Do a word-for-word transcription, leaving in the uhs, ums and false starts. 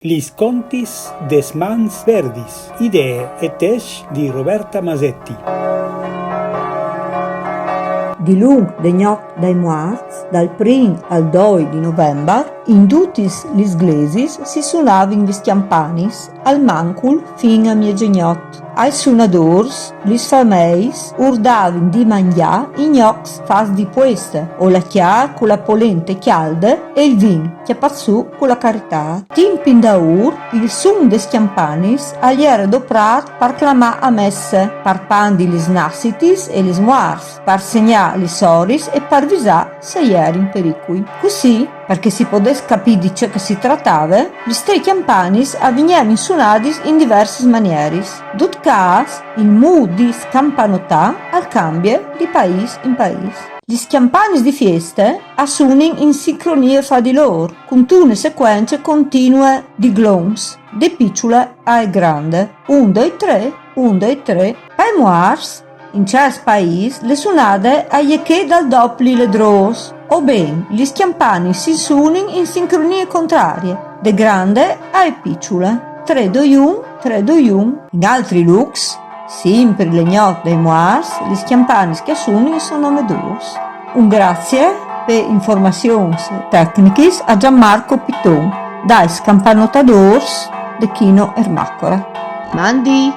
Lis contis des mans verdis. Idee e tescj di Roberta Masetti. Dilunc de gnot dai muarts, dal prin al doi di novembar, in dutis lis glesis si sunavin lis cjampanis, al mancul fin a miezegnot. Ai sunadôrs, lis fameis ur davin di mangjâ i gnocs fats di pueste, o la cjar cu la polente cjalde e il vin cjapât sù cu la caritât. Timp indaûr, il sun des cjampanis al jere doprât par clamâ a messe, par pandi lis nassitis e lis muarts, par segnâ lis oris e par visâ se a jerin pericui. Cussì, par che si podès capî di ce che si tratave, lis trê cjampanis a vignevin sunadis in diversis manieris. Dut câs, il mût di scampanotâ al cambie di paîs in paîs. Lis cjampanis di fieste a sunin in sincronie fra di lôr, cuntune secuence continue di glons, de piçule ae grande, un, doi, trê, un, doi, trê. Pai muarts, in cierts paîs, le sunade e je chê dal dopli ledrôs, o ben, lis cjampanis si sunin in sincronie contrarie, de grande ae piçule, trê, doi, un, trê, doi, un. In altris lûcs, simpri le gnot dai muarts, lis cjampanis che a sunin a son nome dôs. Un grazie pes informazions tecnichis a Gianmarco Piton, dai scampanotadôrs de Chino Ermacora. Mandi!